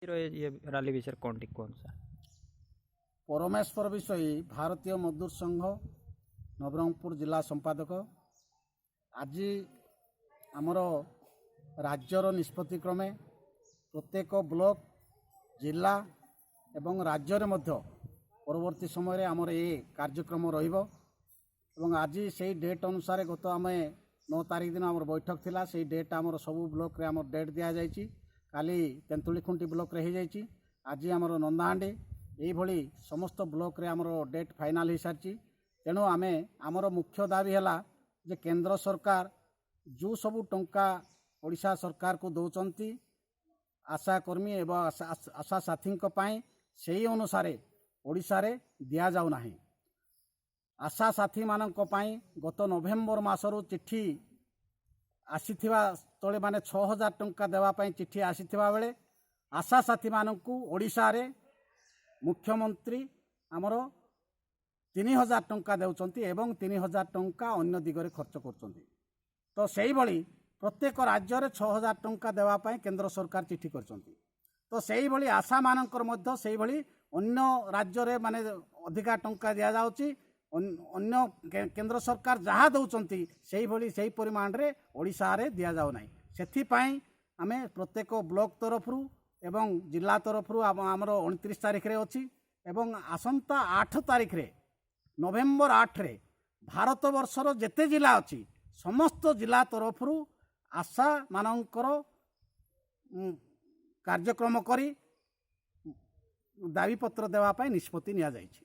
ଇଏ ରାଲି ବିଷୟରେ କ'ଣ ଟିକେ କୁହନ୍ତୁ ସାର୍। ପରମେଶ୍ୱର ବିଷୋୟୀ, ଭାରତୀୟ ମଜଦୁର ସଂଘ, ନବରଙ୍ଗପୁର ଜିଲ୍ଲା ସମ୍ପାଦକ। ଆଜି ଆମର ରାଜ୍ୟର ନିଷ୍ପତ୍ତି କ୍ରମେ ପ୍ରତ୍ୟେକ ବ୍ଲକ, ଜିଲ୍ଲା ଏବଂ ରାଜ୍ୟରେ ମଧ୍ୟ ପରବର୍ତ୍ତୀ ସମୟରେ ଆମର ଏ କାର୍ଯ୍ୟକ୍ରମ ରହିବ ଏବଂ ଆଜି ସେଇ ଡେଟ୍ ଅନୁସାରେ ଗତ ଆମେ 9 ତାରିଖ ଦିନ ଆମର ବୈଠକ ଥିଲା। ସେଇ ଡେଟ୍ ଆମର ସବୁ ବ୍ଲକରେ ଆମର ଡେଟ୍ ଦିଆଯାଇଛି। କାଲି ତେନ୍ତୁଳିଖୁଣ୍ଟି ବ୍ଲକରେ ହେଇଯାଇଛି, ଆଜି ଆମର ନନ୍ଦାହାଣ୍ଡି। ଏଇଭଳି ସମସ୍ତ ବ୍ଲକରେ ଆମର ଡେଟ୍ ଫାଇନାଲ୍ ହେଇସାରିଛି। ତେଣୁ ଆମେ ଆମର ମୁଖ୍ୟ ଦାବି ହେଲା ଯେ କେନ୍ଦ୍ର ସରକାର ଯେଉଁ ସବୁ ଟଙ୍କା ଓଡ଼ିଶା ସରକାରକୁ ଦେଉଛନ୍ତି ଆଶାକର୍ମୀ ଏବଂ ଆଶା ସାଥୀଙ୍କ ପାଇଁ, ସେହି ଅନୁସାରେ ଓଡ଼ିଶାରେ ଦିଆଯାଉନାହିଁ। ଆଶା ସାଥୀମାନଙ୍କ ପାଇଁ ଗତ ନଭେମ୍ବର ମାସରୁ ଚିଠି ଆସିଥିବା ସ୍ଥଳେ, ମାନେ 6000 ଟଙ୍କା ଦେବା ପାଇଁ ଚିଠି ଆସିଥିବା ବେଳେ ଆଶା ସାଥୀମାନଙ୍କୁ ଓଡ଼ିଶାରେ ମୁଖ୍ୟମନ୍ତ୍ରୀ ଆମର 3000 ଟଙ୍କା ଦେଉଛନ୍ତି ଏବଂ 3000 ଟଙ୍କା ଅନ୍ୟ ଦିଗରେ ଖର୍ଚ୍ଚ କରୁଛନ୍ତି। ତ ସେଇଭଳି ପ୍ରତ୍ୟେକ ରାଜ୍ୟରେ 6000 ଟଙ୍କା ଦେବା ପାଇଁ କେନ୍ଦ୍ର ସରକାର ଚିଠି କରିଛନ୍ତି। ତ ସେଇଭଳି ଆଶାମାନଙ୍କର ମଧ୍ୟ ସେଇଭଳି ଅନ୍ୟ ରାଜ୍ୟରେ ମାନେ ଅଧିକା ଟଙ୍କା ଦିଆଯାଉଛି। ଅନ୍ୟ କେନ୍ଦ୍ର ସରକାର ଯାହା ଦେଉଛନ୍ତି, ସେଇଭଳି ସେଇ ପରିମାଣରେ ଓଡ଼ିଶାରେ ଦିଆଯାଉ ନାହିଁ। ସେଥିପାଇଁ ଆମେ ପ୍ରତ୍ୟେକ ବ୍ଲକ ତରଫରୁ ଏବଂ ଜିଲ୍ଲା ତରଫରୁ ଆମର 29 ତାରିଖରେ ଅଛି ଏବଂ ଆସନ୍ତା 8 ତାରିଖରେ, ନଭେମ୍ବର 8ରେ ଭାରତବର୍ଷର ଯେତେ ଜିଲ୍ଲା ଅଛି, ସମସ୍ତ ଜିଲ୍ଲା ତରଫରୁ ଆଶାମାନଙ୍କର କାର୍ଯ୍ୟକ୍ରମ କରି ଦାବିପତ୍ର ଦେବା ପାଇଁ ନିଷ୍ପତ୍ତି ନିଆଯାଇଛି।